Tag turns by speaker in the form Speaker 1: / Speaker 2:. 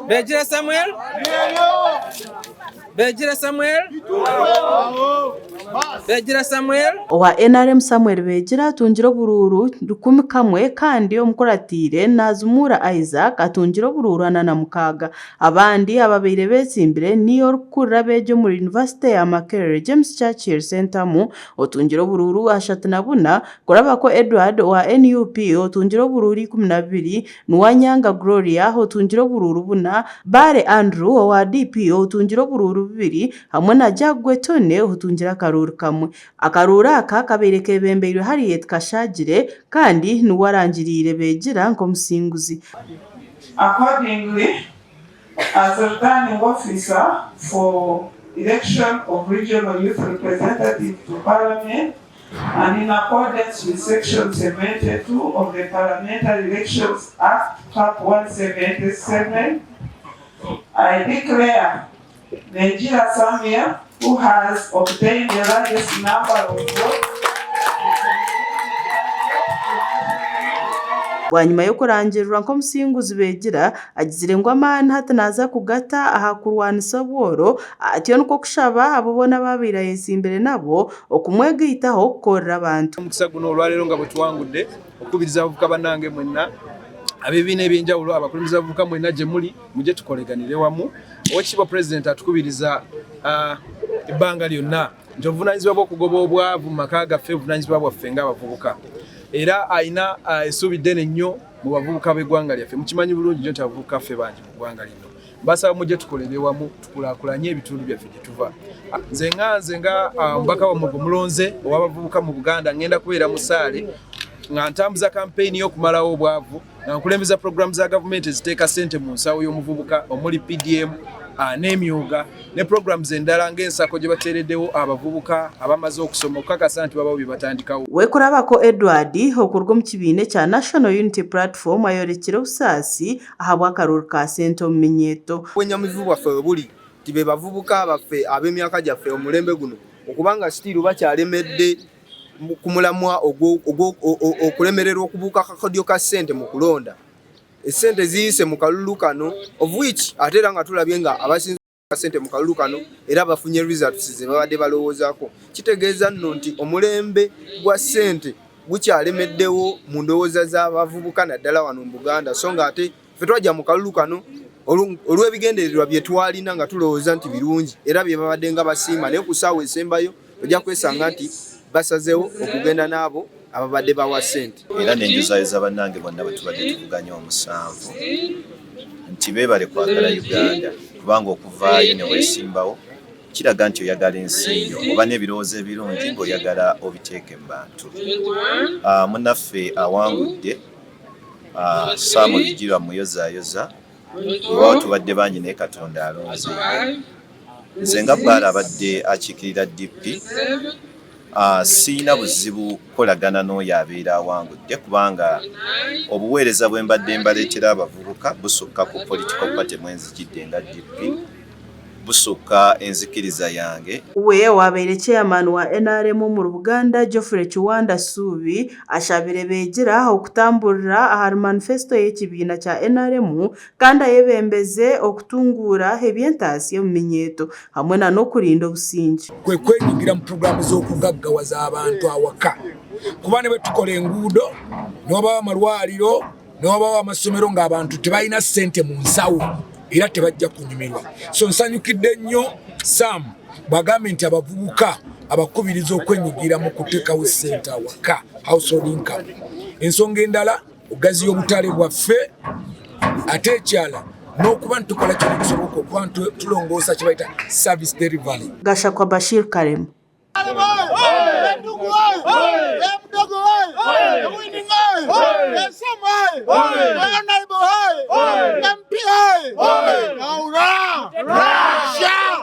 Speaker 1: Begira Samuel. Begira Samuel. Begira Samuel.
Speaker 2: Owa nrm Samuel Begira atungire oburuuru 101 kandi omukuratiire Nazimura Isaac atungire oburuuru 46. Abandi ababaire betsimbire ni orikukurira abeegi omuri yunivasite ya Makerere James Churchill Sentamu otungire oburuuru 34, Kurabako Edward owa NUP otungire oburuuru 12, Nuwanyanga Gloria otungire oburuuru buna, Bbaale Andrew owa DP otungire oburuuru bubiri hamwe na Jagwe Tony otungire akaruuru kamwe. Akaruuru aka kabaire kebembeirwe Harriet Kashaagire kandi niwe arangiriire Begira nk'omusinguzi.
Speaker 3: Accordingly, as returning officer for election of regional youth representative to parliament and in accordance with section 72 of the Parliamentary Elections Act Cap 177, I declare Begira Samuel who has obtained the largest number of votes
Speaker 2: Bwanyima y'okurangirirwa nk'omusinguzi Begira agizire ngu amaani hati naaza kugata aha kurwanisa obworo atyo nikwo kushaba abo boona abu abaire ayetsimbire nabo okumwegaitaho kukorera abantu.
Speaker 4: Omukisa guno olwaleero nga bwetuwangudde okukubiriza abavubuka banange mwenna ab'ebibiina eby'enjawulo, abakulembeze b'abavubuka mwenna gye muli mujje tukoleganire wamu. Oweekitiibwa Pulezidenti atukubiriza ebbanga lyonna nti obuvunaanyizibwa bw'okugoba obwavu mu maka gaffe buvunaanyizibwa bwaffe ng'abavubuka era alina essuubi ddene nnyo mu bavubuka b'eggwanga lyaffe. Mukimanyi bulungi nnyo nti abavubuka ffe bangi mu ggwanga lino. Mbasaba mujje tukolere wamu tukulaakulanye ebitundu byaffe gye tuva. Nze nga nze nga omubaka wammwe gwe mulonze ow'abavubuka mu Buganda ngenda kubeera musaale nga ntambuza kampeyini y'okumalawo obwavu nga nkulembeza pulogulaamu za gavumenti eziteeka ssente mu nsawo y'omuvubuka omuli PDM n'emyooga ne programs endala ng'ensako gye bateereddewo abavubuka abamaze okusoma okukakasa nti babawo bye batandikawo.
Speaker 2: Wekurabako Edward okuruga omu kibiina ekya National Unity Platform ayorekire obusaasi ahabw'akaruuru ka sente omu minyeeto.
Speaker 5: Obwenyamivu bwaffe we buli nti be bavubuka baffe ab'emyaka gyaffe omulembe guno okuba nga sitiiru bakyalemedde ku mulamwa okulemererwa okubuuka akakodyo ka ssente mu kulonda. Essente ziyise mu kalulu kano of which ate era nga tulabye nga abasinze ssente mu kalulu kano era bafunye results ze babadde balowoozaako. Kitegeeza nno nti omulembe gwa ssente gukyalemeddewo mu ndowooza z'abavubuka naddala wano mu Buganda so nga ate ffe twajja mu kalulu kano olw'ebigendererwa bye twalina nga tulowooza nti birungi era bye babadde nga basiima naye ku ssaawa esembayo ojja kwesanga nti basazeewo okugenda n'abo ababadde bawa ssente.
Speaker 6: Era ne njozayoza bannange bonna bwe tubadde tuvuganya omusanvu nti beebale kwagala Uganda kubanga okuvaayo ne weesimbawo kiraga nti oyagala ensi yo oba n'ebirowoozo ebirungi ng'oyagala obiteeke mu bantu. Ah, munnaffe awangudde ah, Sam Bigirwa mmuyozayoza weewaawo tubadde bangi naye Katonda alonze ye. Nze nga Bbaale abadde akiikirira DP ah, siyina buzibu kukolagana n'oyo abeera awangudde kubanga obuweereza bwe mbadde mbaleetera abavubuka busukka ku political party mwe nzijidde nga DP, busukka enzikiriza yange.
Speaker 2: We owaabaire Chairman wa nrm omuri Buganda, Geoffrey Kiwanda Ssuubi ashabire Begira okutamburira ahari manifesto y'ekibiina kya nrm kandi ayebembeze okutunguura eby'entaasya omu minyeeto hamwe na n'okurinda obusingye.
Speaker 7: Kwe kwenyigira mu puroguraamu z'okugaggawaza abantu awaka kuba ne bwe tukola enguudo ne wabawo amalwaliro ne wabawo amasomero ng'abantu tebalina ssente mu nsawo era tebajja kunyumirwa. So nsanyukidde nnyo Sam bw'agambye nti abavubuka abakubiriza okwenyigira mu kuteekawo ssente awaka, household income. Ensonga endala okugaziya obutale bwaffe ate ekyala n'okuba nti tukola kyona ekisoboka okuba nti tulongoosa kye bayita service delivery.
Speaker 2: Gashakwa Bashir Karema.